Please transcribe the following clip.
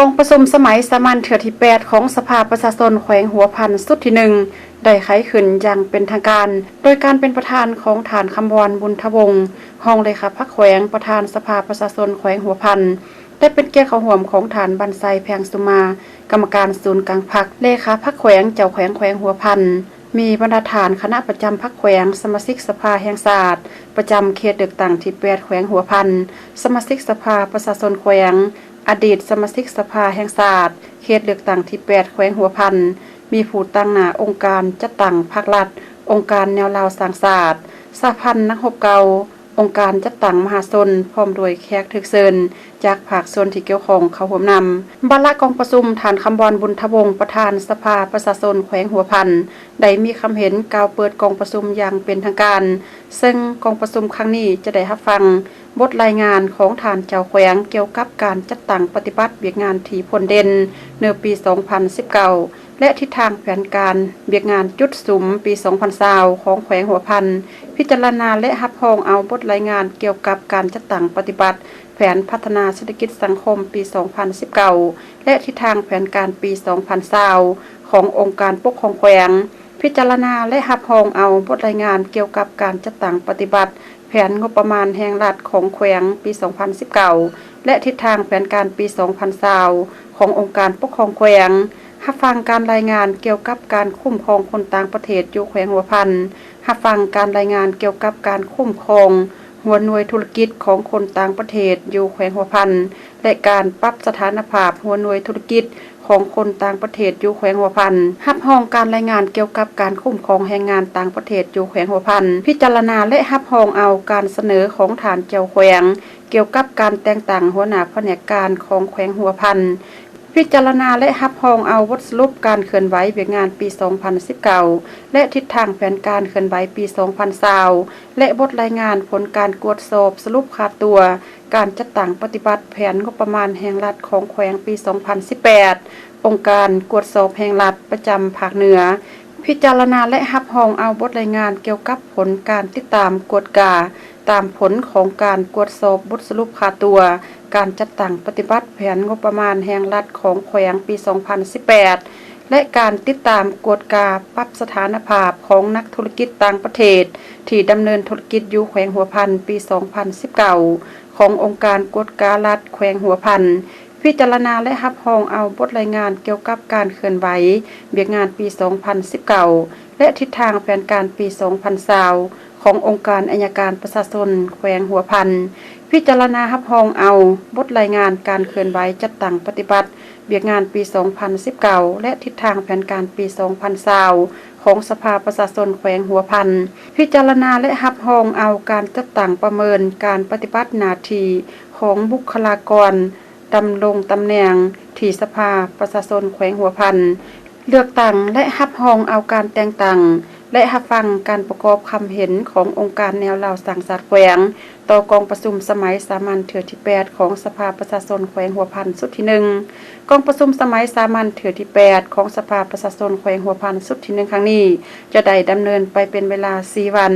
ກອງປະຊຸມສະໄໝສາມັນເທື່ອທີແປດຂອງສະພາປະຊາຊົນແຂວງຫົວພັນຊຸດທີໜຶ່ງ ໄດ້ໄຂຂຶ້ນຢ່າງເປັນທາງການ ໂດຍການເປັນປະທານຂອງທ່ານ ຄຳບອນ ບຸນທະວົງ ຮອງເລຂາພັກແຂວງ ປະທານສະພາປະຊາຊົນແຂວງຫົວພັນ ແລະ ເປັນກຽດເຂົ້າຮ່ວມຂອງທ່ານ ບັນໄຊ ແພງສຸມາ ກຳມະການສູນກາງພັກ ເລຂາພັກແຂວງ ເຈົ້າແຂວງແຂວງຫົວພັນ, ມີບັນດາທ່ານຄະນະປະຈຳພັກແຂວງ, ສະມາຊິກສະພາແຫ່ງຊາດ ປະຈຳເຂດເລືອກຕັ້ງທີແປດແຂວງຫົວພັນ, ສະມາຊິກສະພາປະຊາຊົນແຂວງ, ອະດີດສະມາຊິກສະພາແຫ່ງຊາດ ເຂດເລືອກຕັ້ງທີແປດແຂວງຫົວພັນ, ມີຜູ້ຕາງໜ້າອົງການຈັດຕັ້ງພັກລັດ, ອົງການແນວລາວສ້າງຊາດ, ສະຫະພັນນັກຮົບເກົ່າ, ອົງການຈັດຕັ້ງມະຫາຊົນ ພ້ອມດ້ວຍແຂກຖືກເຊີນຈາກພາກສ່ວນທີ່ກ່ຽວຂ້ອງເຂົ້າຮ່ວມນຳ. ວາລະກອງປະຊຸມ, ທ່ານ ຄຳບອນ ບຸນທະວົງ ປະທານສະພາປະຊາຊົນແຂວງຫົວພັນ ໄດ້ມີຄຳເຫັນກ່າວເປີດກອງປະຊຸມຢ່າງເປັນທາງການ, ເຊິ່ງກອງປະຊຸມຄັ້ງນີ້ຈະໄດ້ຮັບຟັງບົດລາຍງານຂອງທ່ານເຈົ້າແຂວງກ່ຽວກັບການຈັດຕັ້ງປະຕິບັດວຽກງານທີ່ພົ້ນເດັ່ນໃນປີສອງພັນສິບເກົ້າ ແລະ ທິດທາງແຜນການວຽກງານຈຸດສຸມປີສອງພັນຊາວຂອງແຂວງຫົວພັນ, ພິຈາລະນາ ແລະ ຮັບຮອງເອົາບົດລາຍງານກ່ຽວກັບການຈັດຕັ້ງປະຕິບັດແຜນພັດທະນາເສດຖະກິດສັງຄົມປີສອງພັນສິບເກົ້າ ແລະ ທິດທາງແຜນການປີສອງພັນຊາວຂອງອົງການປົກຄອງແຂວງ, ພິຈາລະນາ ແລະ ຮັບຮອງເອົາບົດລາຍງານກ່ຽວກັບການຈັດຕັ້ງປະຕິບັດ ແຜນງົບປະມານແຫ່ງລັດຂອງແຂວງປີສອງພັນສິບເກົ້າ ແລະ ທິດທາງແຜນການປີສອງພັນຊາວຂອງອົງການປົກຄອງແຂວງ, ຮັບຟັງການລາຍງານກ່ຽວກັບການຄຸ້ມຄອງຄົນຕ່າງປະເທດຢູ່ແຂວງຫົວພັນ, ຮັບຟັງການລາຍງານກ່ຽວກັບການຄຸ້ມຄອງຫົວໜ່ວຍທຸລະກິດຂອງຄົນຕ່າງປະເທດຢູ່ແຂວງຫົວພັນ ແລະ ການປັບສະຖານະພາບຫົວໜ່ວຍທຸລະກິດ ຂອງຄົນຕ່າງປະເທດຢູ່ແຂວງຫົວພັນ, ຮັບຮອງການລາຍງານກ່ຽວກັບການຄຸ້ມຄອງແຮງງານຕ່າງປະເທດຢູ່ແຂວງຫົວພັນ, ພິຈາລະນາ ແລະ ຮັບຮອງເອົາການສະເໜີຂອງທ່ານເຈົ້າແຂວງກ່ຽວກັບການແຕ່ງຕັ້ງຫົວໜ້າພະແນກການຂອງແຂວງຫົວພັນ, ພິຈາລະນາ ແລະ ຮັບຮອງເອົາບົດສະຫຼຸບການເຄື່ອນໄຫວວຽກງານປີສອງພັນສິບເກົ້າ ແລະ ທິດທາງແຜນການເຄື່ອນໄຫວປີສອງພັນຊາວ ແລະ ບົດລາຍງານຜົນການກວດສອບສະຫຼຸບຄ່າຕົວ ການຈັດຕັ້ງປະຕິບັດແຜນງົບປະມານແຫ່ງລັດຂອງແຂວງປີສອງພັນສິບແປດ, ອົງການກວດສອບແຫ່ງລັດປະຈຳພາກເໜືອ, ພິຈາລະນາ ແລະ ຮັບຮອງເອົາບົດລາຍງານກ່ຽວກັບຜົນການຕິດຕາມກວດກາຕາມຜົນຂອງການກວດສອບບົດສະຫຼຸບຄ່າຕົວ ການຈັດຕັ້ງປະຕິບັດແຜນງົບປະມານແຫ່ງລັດຂອງແຂວງປີສອງພັນສິບແປດ ແລະ ການຕິດຕາມກວດກາປັບສະຖານະພາບຂອງນັກທຸລະກິດຕ່າງປະເທດ ທີ່ດຳເນີນທຸລະກິດຢູ່ແຂວງຫົວພັນປີສອງພັນສິບເກົ້າ ຂອງອົງການກວດກາລັດແຂວງຫົວພັນ, ພິຈາລະນາ ແລະ ຮັບຮອງເອົາບົດລາຍງານກ່ຽວກັບການເຄື່ອນໄຫວວຽກງານປີສອງພັນສິບເກົ້າ ແລະ ທິດທາງແຜນການປີສອງພັນຊາວຂອງອົງການໄອຍະການປະຊາຊົນແຂວງຫົວພັນ, ພິຈາລະນາຮັບຮອງເອົາບົດລາຍງານການເຄື່ອນໄຫວຈັດຕັ້ງປະຕິບັດວຽກງານປີສອງພັນສິບເກົ້າ ແລະ ທິດທາງແຜນການປີສອງພັນຊາວ ຂອງສະພາປະຊາຊົນແຂວງຫົວພັນ, ພິຈາລະນາ ແລະ ຮັບຮອງເອົາການຈັດຕັ້ງປະເມີນການປະຕິບັດໜ້າທີ່ຂອງບຸກຄະລາກອນດຳລົງຕຳແໜ່ງທີ່ສະພາປະຊາຊົນແຂວງຫົວພັນເລືອກຕັ້ງ ແລະ ຮັບຮອງເອົາການແຕ່ງຕັ້ງ ແລະ ຮັບຟັງການປະກອບຄຳເຫັນຂອງອົງການແນວລາວສ້າງຊາດແຂວງ ຕໍ່ກອງປະຊຸມສະໄໝສາມັນເທື່ອທີແປດຂອງສະພາປະຊາຊົນແຂວງຫົວພັນຊຸດທີໜຶ່ງ. ກອງປະຊຸມສະໄໝສາມັນເທື່ອທີແປດຂອງສະພາປະຊາຊົນແຂວງຫົວພັນຊຸດທີໜຶ່ງຄັ້ງນີ້ ຈະໄດ້ດຳເນີນໄປເປັນເວລາສີ່ວັນ,